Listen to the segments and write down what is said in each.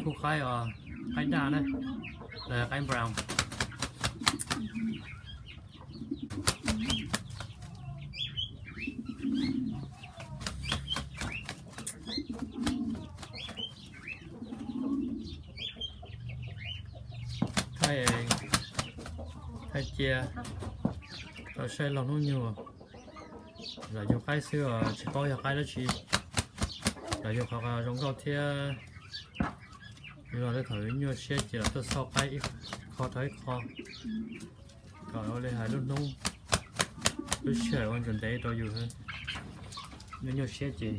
Kuj qaib os, qaib daj na, los yog qaib brown. Thaij, thaij cia rau saib laug hnub nyoog. Lawv yug qaib xwb os, tsis paub yog qaib dab tsi. Lawv yug qhov zoo nkauj thiab. Yus los tej thaum nyuaj siab ces los tuaj xauj qaib ib qho rau ib qho, kom ua li hais lub hnub, lub sij hawm ua ntsuas ntev rau yus. Nyuaj nyuaj siab ces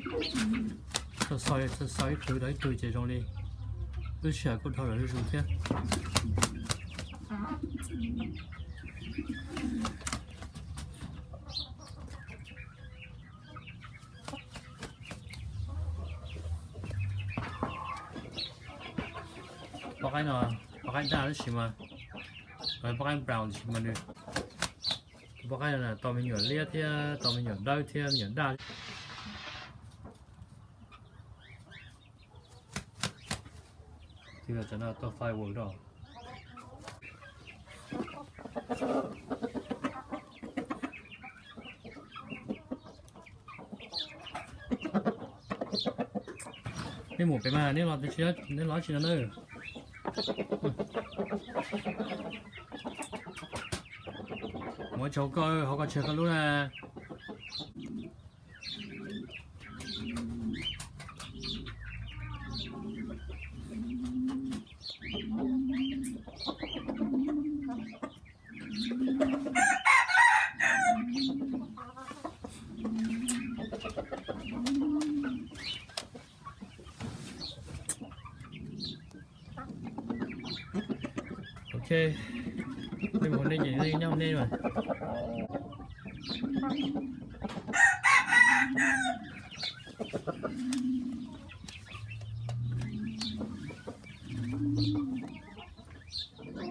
tuaj xauj, tuaj xauj ib tug rau ib tug ces zoo li lub sij hawm kuj dhau lawm zuj zus thiab. Pob qaib no, pob qaib daj tab sis mas, pob qaib brown tab sis mas nws, tus pob qaib no tau me nyuam liab thiab tau me nyuam dawb thiab me nyuam daj. Twb yog cov no tuaj firework rau. Nej mus pem mas, nej los, nej los tsis no na. Mus tsis hauv ko, hauv ko tsis yog koj lub na. Ok, nej mus hauv nej ces nej nyob hauv nej mas.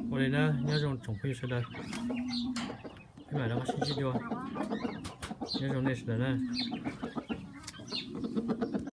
Ua li na, nyob zoo tsoom phooj ywg sawv daws. Peb mam rov qab sib ntsib dua. Nyob zoo nej sawv daws na.